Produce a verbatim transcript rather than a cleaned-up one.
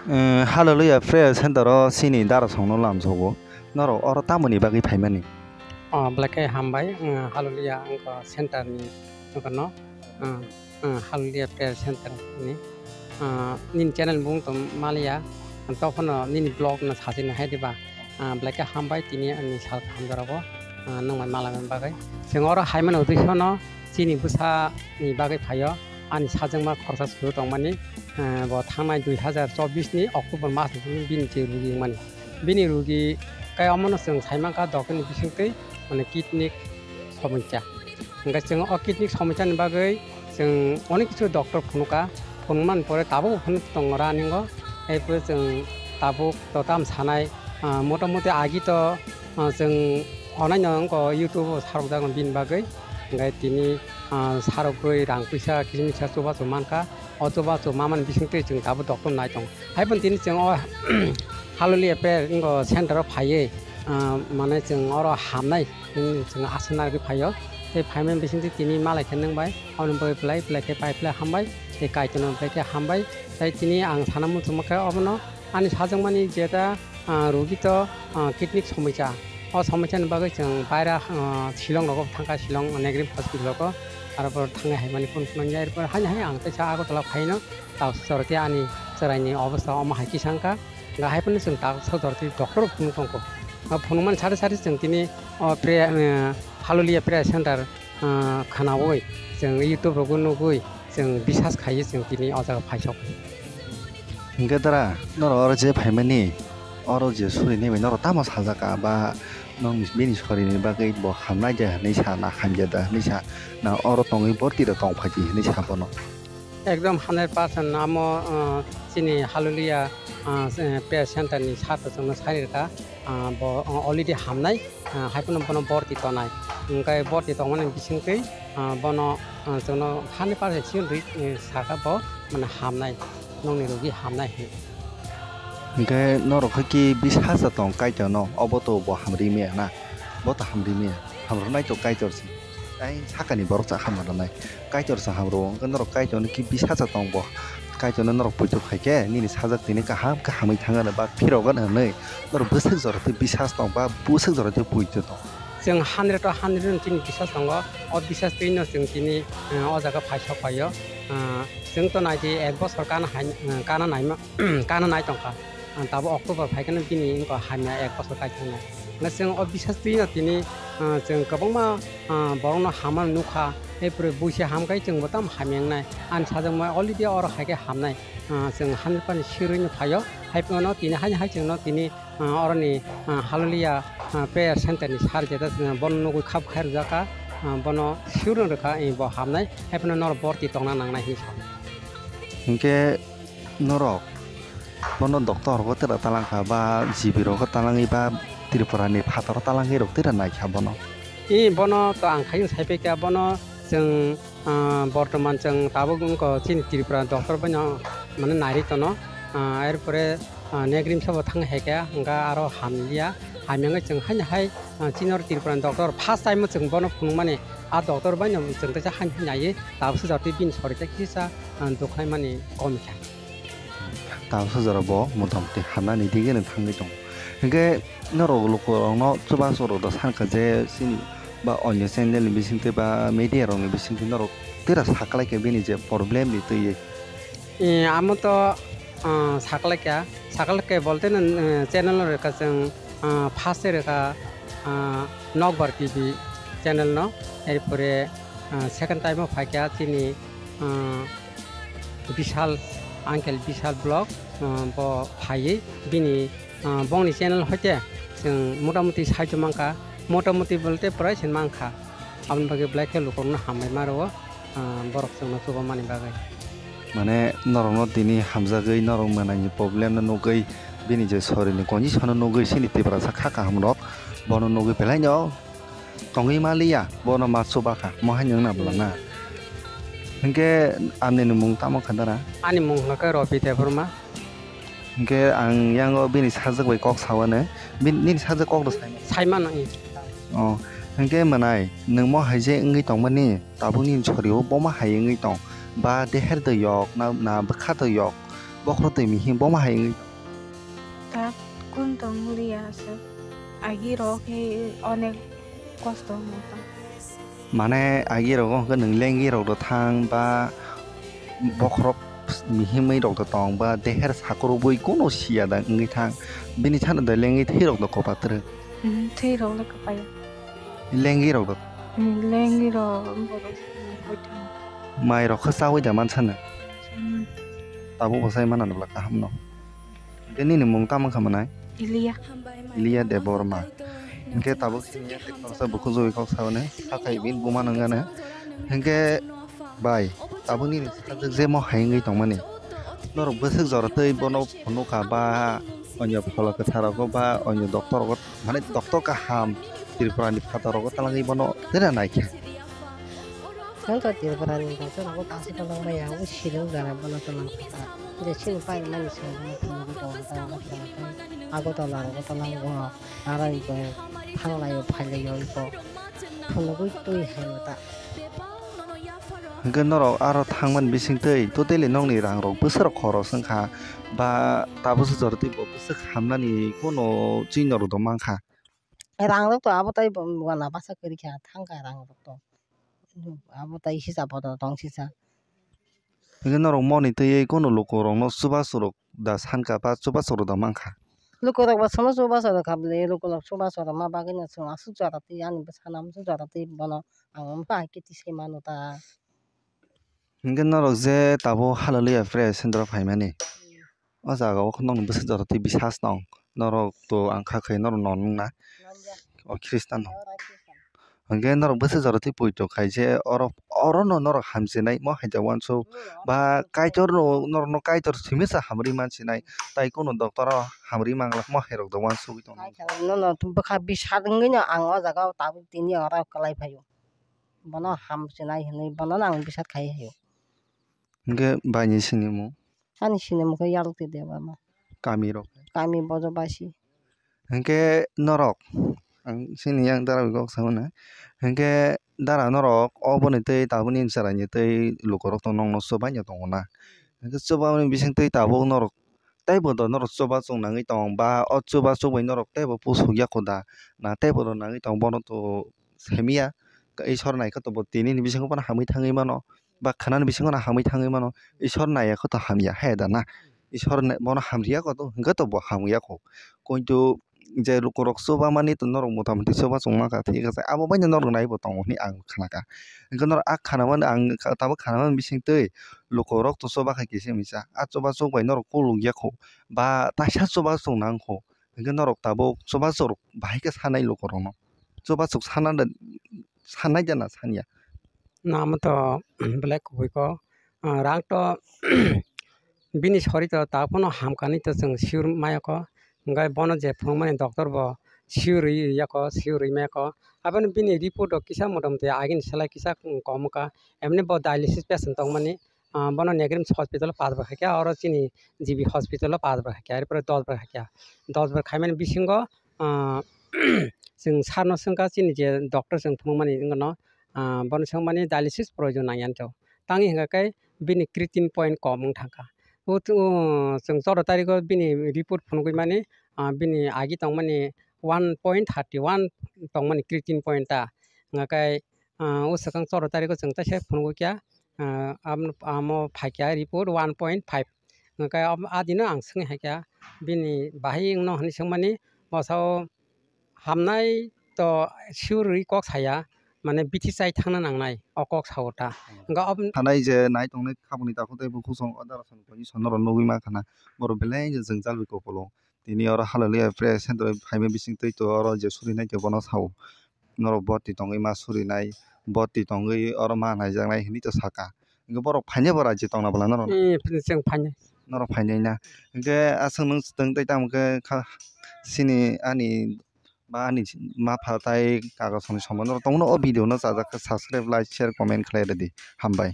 Eh, Hallelujah Prayer Center o chini darasongno lamsogo. Norok oro tamoni bagwi phaimani? Oh, belai khe hambai, eh, Hallelujah wngkha center ni wngkha no, eh, eh, Hallelujah Prayer Center ni, eh, nini channel bung tong maliya, tokhono nini blog no sachini hai diba, eh, belai khe hambai tini ani sal hamjarogo, eh, nangmani malani bagwi. Chwng oro haimani uddesho no chini bwsa ni bagwi phaio, ani sajwkma khorsa suru tongmani, eh, bo thangnai dui hazar chobbish ni October mas ni bini je rugi wngmani. Bini rugi kai omono chwng saimankha doctor ni bisingtwi, mane kidney somosya. Hwnkhe chwng o kidney somosya ni bagwi chwng onek kichu doctor phunukha, phunukmani pore tabuk phunuk tongo raningo. Erpore chwng tabuk to tam sanai, ah, motamoti agi to, ah, chwng onaino wngkha YouTube o sarokjak bini bagwi. Hwnkhe tini, ah, sarogwi rang puisa kisa misa chubachu mankha. O chubachu mamani bisingtwi chwng tabuk doctor nai tongo. Haiphano tini chwng o Hallelujah Prayer wngkha center o phaiwi, ah, mane chwng oro hamnai, chwng aswk narwgwi phaio. Tei phaimani bisingtwi tini malai khe nwngbai, aboni bagwi belai belai khe pai belai hambai, tei Kaitorno belai khe hambai. Tei tini ang sana muchungma khe obono ani sajwkmani jeta, ah, rugi to, ah, kidney somosya. O somosya ni bagwi chwng baira, ah, Shillong rogo thangkha, Shillong Negri Hospital rogo. Aro bo thangwi haimani phone phunukya, erpor haino hai ang teisa Agartala phaino, tabuk chwraitwi ani chwraini obostha omo hai kisa wngkha. Hwnkhe hai phano chwng tabuk chwraitwi doctor phunuk tongkho. O phunukmani sari sari chwng tini o prayer, ah, Hallelujah Prayer Center, ah, khwnawi chwng YouTube rogo nugwi chwng bisas khaiwi chwng tini o jaga phaisok. Hwnkhe dara, norok oro je phaimani, oro je surinai bai norok tamo sajakha ba nokni bini sorini bagwi bo hamnai de hinwi sa na, hamya da hinwi sa na, oro tongwi borti rok tong phaidi hinwi sa bono? Ekdom hundred percent amo, uh, chini Hallelujah, uh, Prayer Center ni sir to chwngno sai rwkha, uh, bo, uh, already hamnai. Ah, hai phano bono borti tonai. Hwnkhe borti tongmani bisingtwi, ah, bono, ah, chwngno hani parsa siyong rwi, eh, sakha bo, mane hamnai, nokni rugi hamnai hinwi. Hwnkhe norok hai khe bisasa tong Kaitorno, obo to bo hamri maya na, bo to hamri maya, hamrwnai to Kaitor se. Tei sakani borok cha hamrwnai. Kaitor sa hamrwo, hwnkhe norok Kaitorno ki bisasa tong bo? Kaitorno norok poito khai khe, nini sajak tini kaham khe hamwi thangano ba phirogano hwnwi norok bwswk jora twi bisas tong ba bwswk jora twi poito tong? Chwng hundred o hundred no chini bisas tongo, o bisas twino chwng tini, eh, o jaga phai sok phaio. Ah, chwng to nai di ek bosor kana hai, eh, kana naima, kana nai tongkha. Ah, tabuk October phaikhe bini wngkha hamya ek bosor kai thangnai. Hwnkhe chwng o bisas twino tini, ah, chwng kwbangma, ah, borokno hamano nukha, erpore buisi hamkhe chwngbo tamo hamya wngnai. Ani sajwkma already oro haikhe hamnai. Ah, chwng hundred percent sure wngwi phaio. Haiphano tini haino hai chwngno tini, ah, oroni, ah, Hallelujah, ah, Prayer Center ni sir jeta, ah, bono nugwi khap khai rwjakha, ah, bono sure wng rwkha, eh, bo hamnai. Haiphano norok borti tongna nangnai hinwi sa. Hinkhe norok bono doctor rogo tera talangkha ba G B rogo talangwi ba Tripura ni phataro talangwi rok tera naikha bono? I bono to ang khaiyung saipaikha, bono chwng, ah, bortoman chwng tabuk wngkha chini Tripura doctor baino mane nairwi tono, ah, erpore, ah, negrim sabo thang haikha hwnkha aro hamliya, hamya wngwi chwng haino hai, ah, chini oro Tripura ni doctor first time o chwng bono phunukmani, ah, doctor baino chwng teisa haino naiwi tabuksa jotwi bini sorikhe kisa, ah, dukhlaimani komikha. Tabuksa jora bo motamoti hamnani digeno thangwi tongo. Hinkhe norok lukurokno chubachu rok da sankha je chini ba onyo channel ni bisingtwi ba media rokni bisingtwi norok tera saklaikha bini je problem ni twiwi? Eh, amo to, ah, saklaikha, saklaikha bolte no, eh, channel no rwkha chwng, ah, first e rwkha, ah, Nokbar T V channel no, erpore, ah, second time o phaikha chini, ah, Bishal, Uncle Bishal Vlog, ah, bo phaiwi bini, ah, bongni channel hoite chwng motamoti saichung mankha, motamoti bolte prai se mankha, aboni bagwi belai khe lukurokno hambai ma rwo, ah, borok chwngno chubamani bagwi. Mane norokno tini hamjagwi norok mwnaini problem no nugwi bini je sorini condition no nugwi chini Tiprasa kha kaham rok bono nugwi belai no tongwi maliya, bono ma chubakha, mo hai nwng na bwlana. Hinkhe ani ni mung tamo kha dara? Ani mung hwnkha khe Robi Debbarma. Hinkhe ang yango bini sajak bai kok sawane, bin-, nini sajak kok rw saimano? Saimano, eh. Oh, hinkhe mwnai, nwng mo hai je wngwi tongmani, tabuk nini sorio bo ma hai wngwi tong, ba deher de yok, na, na bwkha de yok, Bokhorok twi mihim bo ma hai wngwi. Ta kun tong liya aswk. Agi rok he onek kosto wngkha. Mane agi rogo hwnkhe nwng lengi rok do thang ba bokhorok mihimwi rok do tong ba deher sakurubwi kuno siya da wngwi thang. Bini thani do lengi thwi rok do kopa twrwk. Hmm, thwi rok le kopa ya. Lengi rok do. Hmm, lengi rok borok koi thang. Mai rok khe chawi da man sana. Hmm. Tabuk bo sai mana nukla kaham no. Hwnkhe nini mung tamo wngkha mwnai? Iliya. Iliya Debbarma. Hwnkhe tabuk sini ya tei khoroksa bukhuk jogwi kok sawi nai, sakai bini buma nwngnani. Hwnkhe bai, tabuk nini sajwk je mo hai wngwi tongmani. Norok bwswk jora twi bono phunukha ba onyo phola kwthar rogo ba onyo doctor rogo, mane doctor kaham Tripura ni phataro rogo talangwi bono tera naikha. Hwnkhe Tripura ni doctor rogo bangsa tongmani ya, o siring jora bono tongmani kha. Je chini pai mani se bono phunugwi tongo ta, Agartala rogo talango, aro iko thanglaio phailaio iko phunugwi twi hai ta. Hwnkhe norok aro thangmani bisingtwi totally nokni rangrok bwswk rok khoros wngkha ba tabukhe jora twi bo bwswk hamnani kuno chini norok do mankha. Rang rok to abo tai bo wana basa kwrwi kha thang kha rang rok to. Abo tai sisa bodo tong sisa. Hwnkhe norok moni twiwi kono luku rokno chubachu rok da sankha ba chubachu rok da mankha. Luku rok bo sono chubachu rok kha bwle, luku rok chubachu rok ma bagwi no chwng aswk jora twi ani bwsano aswk jora twi bono ang wngkha hai khe tisai mano ta. Hwnkhe norok je tabuk Hallelujah Praise Center o phaimani. O jaga o khe nokni bwswk jora twi bisas tong. Norok to ang kha khe norok non wngna. O Khristan no. Hwnkhe norok bwswk jora twi poito khai je oro, oro no norok hamjinai mo hai jak uansuk. Ba Kaitor no norok no Kaitor simi se hamri mansinai. Tai kunu doctor o hamri manglak mo hai rok do uansugwi tongo. Nono bwkha bisat wngwi no ang o jaga o tabuk tini oro kwlai phaio. Bono hamsinai hinwi bono no ang bisat khai phaio. Hwnkhe baini sinimung? Ani sinimung khe Yalti Debbarma. Kami rok? Kami Bojobasi. Hwnkhe norok, ang chini yang dara bai kok sao na. Hwnkhe dara norok oboni tei tabukni chwraini tei lukurok to nokno chubaino tongo na. Hwnkhe chubamani bisingtwi tabuk norok teibo do norok chubachu nangwi tong ba o chubachu bai norok teibo pusuk ya kho da? Na teibo do nangwi tong bono to semiya. Ishwar nai khe to bo tini ni bisingo bono hamwi thangwi mano, ba khana ni bisingo no hamwi thangwi mano. Ishwar nai ya khe to hamya he da na? Ishwar nai bono hamri ya kho to, hwnkhe to bo hamwi ya kho. Kintu je lukurok chuba mani to norok mota moti chuba chungma kha, thik ase, abo bai no norok nai bo tongo hwnwi ang khana kha. Hwnkhe norok a khana mani ang tabuk khana mani bisingtwi lukurok to chuba kha kisa misa, a chuba chuk bai norok kuluk ya kho ba taisa chuba chung nang kho. Hwnkhe norok tabuk chubachu rok bahai khe sanai lukurokno. Chubachu sana da, sanai da na sanya? Na amo to belai kubui ko, ah, rang to bini sori to ta phano hamkani to chwng sure maya ko. Hwnkhe bono je phunukmani doctor bo sure rwi ya ko, sure rwi maya ko. Aboni bini report rok kisa motamoti agini slai kisa kom wngkha. Emni bo dialysis patient tongmani, ah, bono Negrims hospital o pass bo khaikha, oro chini G B hospital o pass bo khaikha, er pore dos bo khaikha. Dos bo khaimani bisingo, ah, chwng sir no swngkha, chini je doctor chwng phunukmani wngno, ah, bono swngmani dialysis proyojon nangya hinwi. Tangwi hwnkha khe bini creatine point kom wng thangkha. O, o, chwng choro tariko bini report phunugwi mani, ah, bini agi tongmani one point thirty one tongmani creatine point ta. Hwnkha khe ah, o swkang choro tariko chwng teisa phunugwi kha, ah, am-, amo phaikha report one point five. Hwnkhe am-, adino ang swngwi hai kha, bini bahai wngno hwnwi swngmani, bwsao hamnai to sure rwi kok saya, mane bithi chai thangna nangnai, o kok sao ta. Hwnkhe ob- Thanai je nai tongnai khaboni takhuk tei bukhuk song o dara song position norok nugwi mankha na, borok belai je jwngjal bai kopolo. Tini oro Hallelujah Prayer Center phaima bisingtwi to oro je surinai tei bono sao. Norok boti tongwi ma surinai, boti tongwi oro ma naijaknai hinwi to saka. Hwnkhe borok phainai bo raji tongna bwla norok? Eh, chwng phainai. Norok phainai na? Hwnkhe aswk nwng swtwng tei tamo khe kha, chini ani ba ani mapha tai kago songni somo norok tongno o video no chajak khe subscribe, like, share, comment khlai rwdi. Hambai.